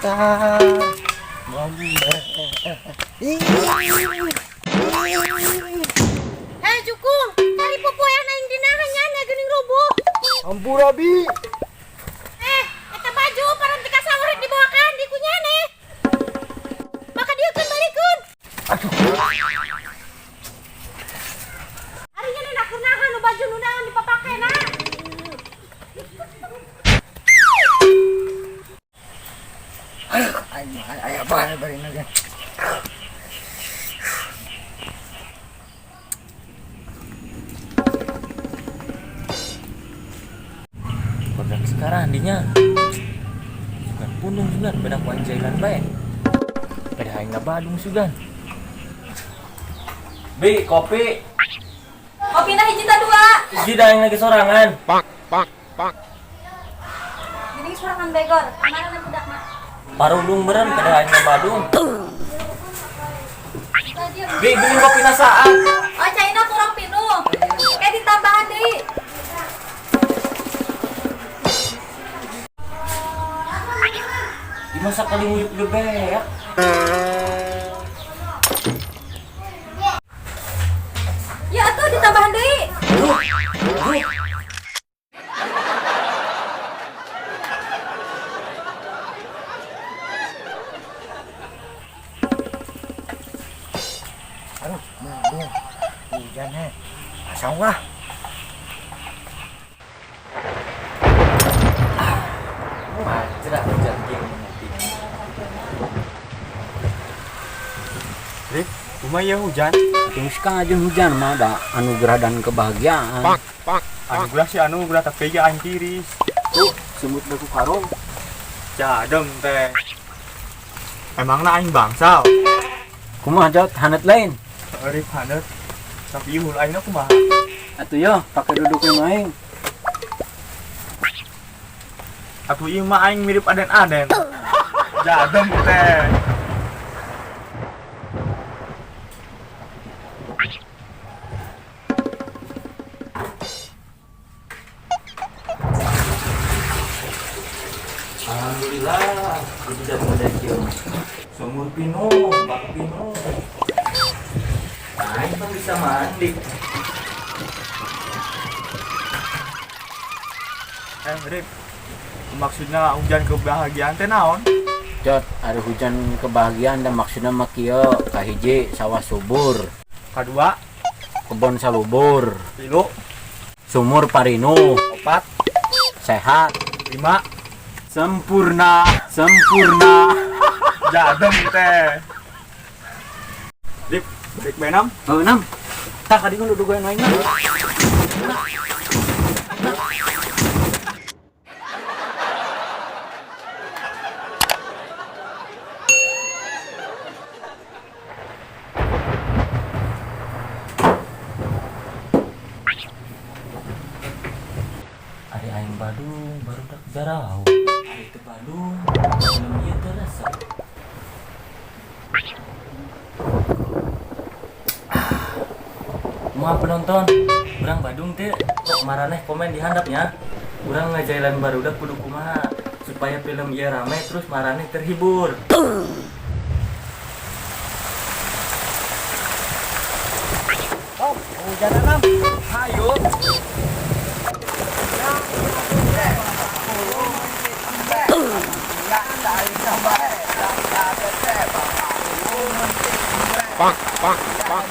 Bentar. Hei jukung, cari popoean aing dinahan nya geuning rubuh. Ampura bi. Eh, eta baju paranti ka sawah rek dibawakan di ku nyane. Maka dieukeun balikeun. Aduh. Ari nya nak nahan nu baju nu naon dipapakena. Aduh, aing aya apa bari naga. Produk sekarang dinya. Sugan pundung sugan beda ku aing jailan bae. Beda aing ngabadung sugan. Bi, kopi. Kopi nah hiji ta dua. Hiji da aing lagi sorangan. Gini sorangan begor. Kamana na budak mah? Parulung meureun beda aing ngabadung. Bi, geuning kopi na saat. Oh, caina kurang pinuh. Kayak ditambahan deui. Di masa kali nguyup ge beak. Ya atuh ditambahan deui. Aduh. Aduh. Aduh, mendung. Hujan he. Asal lah. Majra hujan kieu mengerti. Rip, kumaha hujan? Terus kan aja hujan mah ada anugerah dan kebahagiaan. Anugerah sih anugerah tapi ya aing tiris. Tuh, semut baku karung. Jadem teh. Emangna aing bangsal? Kumaha jat hanet lain? Rip hanet. Tapi ihul aingna kumaha? Atuh yo, pakai duduk aing. Atuh ieu mah aing mirip aden-aden. Jadem teh. Alhamdulillah, hujan model kieu. Sumur pinuh, bak pinuh. Aing mah bisa mandi. Rip. Maksudnya hujan kebahagiaan teh naon? Jot, ada hujan kebahagiaan dan maksudnya mah kieu, kahiji sawah subur, Kadua, kebon salubur, tilu, sumur parinu, opat, sehat, lima, sempurna, sempurna. Jadem teh. Rip, balik bae nam. Oh, enam. Tah kadi duduk aing mah. Ari aing Badung barudak jarauh. Ari teu Badung, film ieu teu resep. Kumaha penonton? Urang Badung teh maraneh komen di handapnya. Urang ngajailan barudak kudu kumaha supaya film ieu rame terus maraneh terhibur. Oh, hujan enam. Hayo. Pak, pak, pak.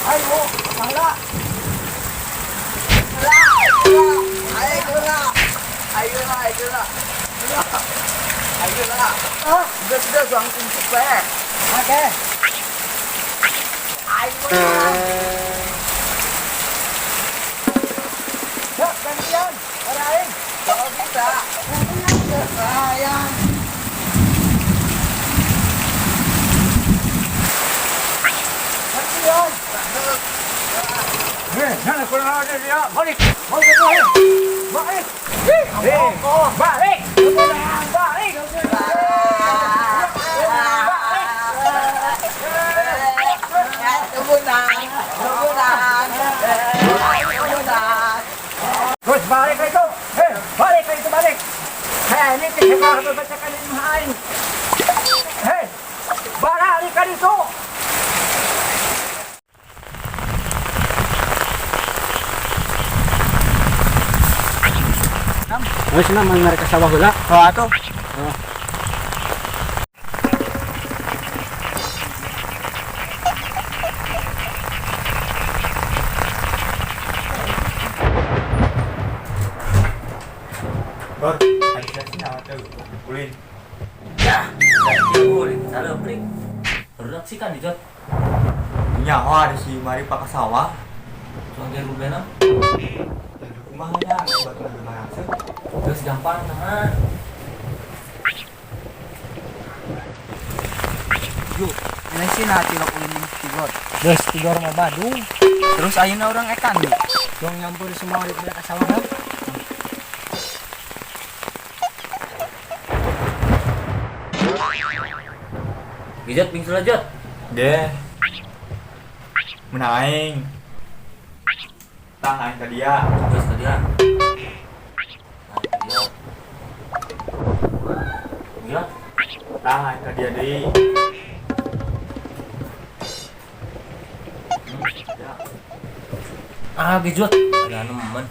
Ayo, malah. Ayo lah, ayo lah. Ayo lah. Ah, sudah langsung cepet. Oke. Ayo. Ya, gantian. Orang kalau bisa. Sayang. Gantian. Hei, jangan kurang ajar dia. Balik. Balik. Balik. Balik. Balik. Terus balik itu. Hei, balik itu balik. Hei, ini teh hebat bacakan imah aing. Hei, barali ka ditu. Geus na mang mereka sawah heula. Oh, atuh. Bor, ada sih nyawa teh ulin. Ya, ulin salah prik. Barudak sih kan dijot. Nyawa ada si mari pak sawah. Cuman kayak rubena. Dan kumaha nya batu gimana sih? Terus gampang sama. Ju, ini sih nah tilok ulin tigor. Geus tigor mah Badung. Terus ayeuna urang ekan di. Dong nyampur semua di mereka sawah kan. Gijot bingsul aja. Deh. Menang aing. Tah aing ka dia. Terus tadi ya. Nah, dia. Gila. Tah aing ka dia deui. Ah, gejot. Ada nemen.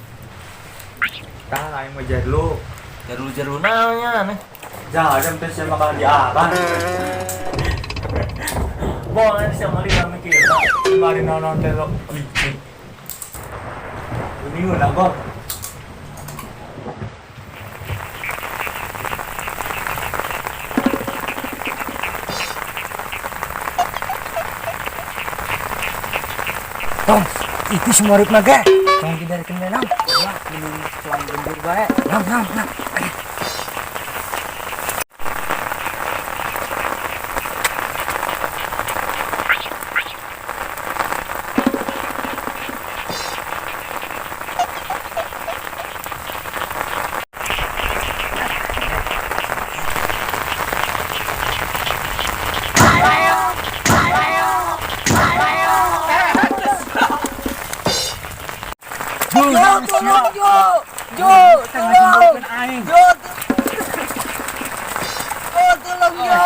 Tah aing mah jarlu. Jarlu-jarlu naonnya aneh. Jangan teh sia makanan di arah. Boleh sih sama lima mikir. Mari naon teh lo. Ini udah kok. Tom, itu semua rip naga. Tong diberekeun we nang. Wah, mending cuang genjur bae. Nang, nang, nang. Jo, tolong Jo. Jo, tolong. Jo, Jo, tolong Jo.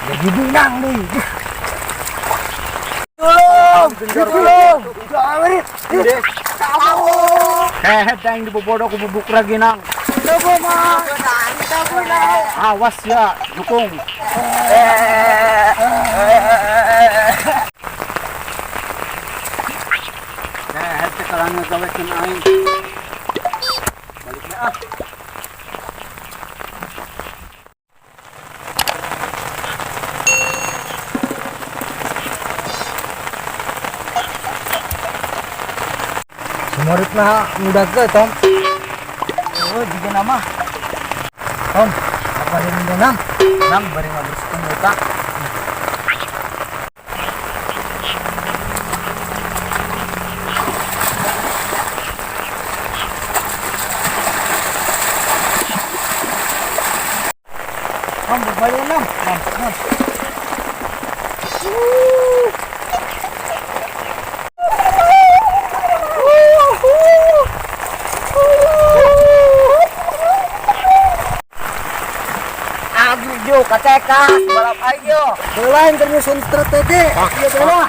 Jadi benang nih. Tolong, tolong. Eh, tang dibobodo ku bubuk lagi nang. Awas ya, dukung. Eh, teh kalau ngagawekeun aing. Balik na ah. Semua na muda ke Tom. Oh, juga nama. Tom, apa yang muda nang? Nang bari ngabersihkeun muka. Tom, berbalik nang. Nang, nang. Agri Jo, kacekas, balap aing yo. Lain ternyusun strategi. Iya bela.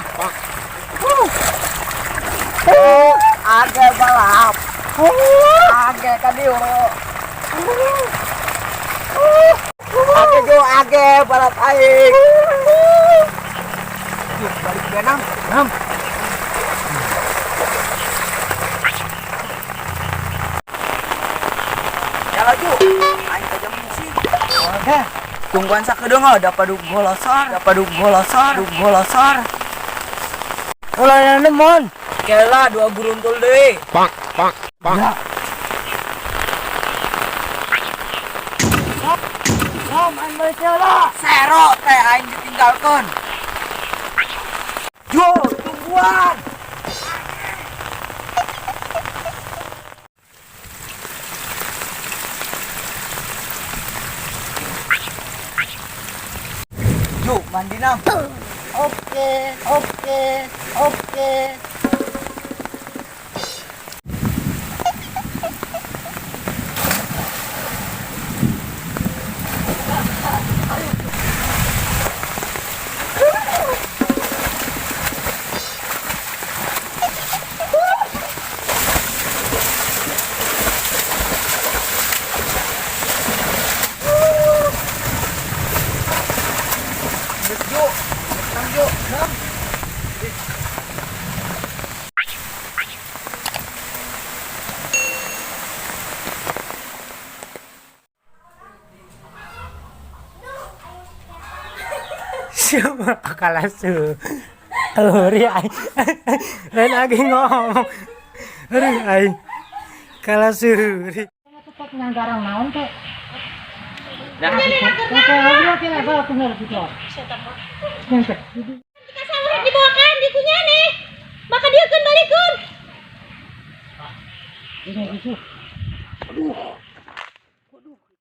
Age balap. Age ka dieu. Age Jo, age balap aing. Yuk, balik ke nang. Nang. Ya laju. Aing tajam musik. Oke. Tungguan sakedeung oh, dapat duk golosor, dapat duk golosor, duk golosor. Ulah nemon. Kela dua guruntul deui. Ya. Tom, aing balik lah. Sero teh aing ditinggalkeun. Jo, tungguan. Jo, mandi nang. Oke, oke, oke. Ju. Tenang, Ju. Tenang. Siapa kalasu. Lori aing. Lain lagi ngomong. Aduh aing. Kalasuri. Kasawah dibawakan di kunya nih. Maka dia kan balikeun.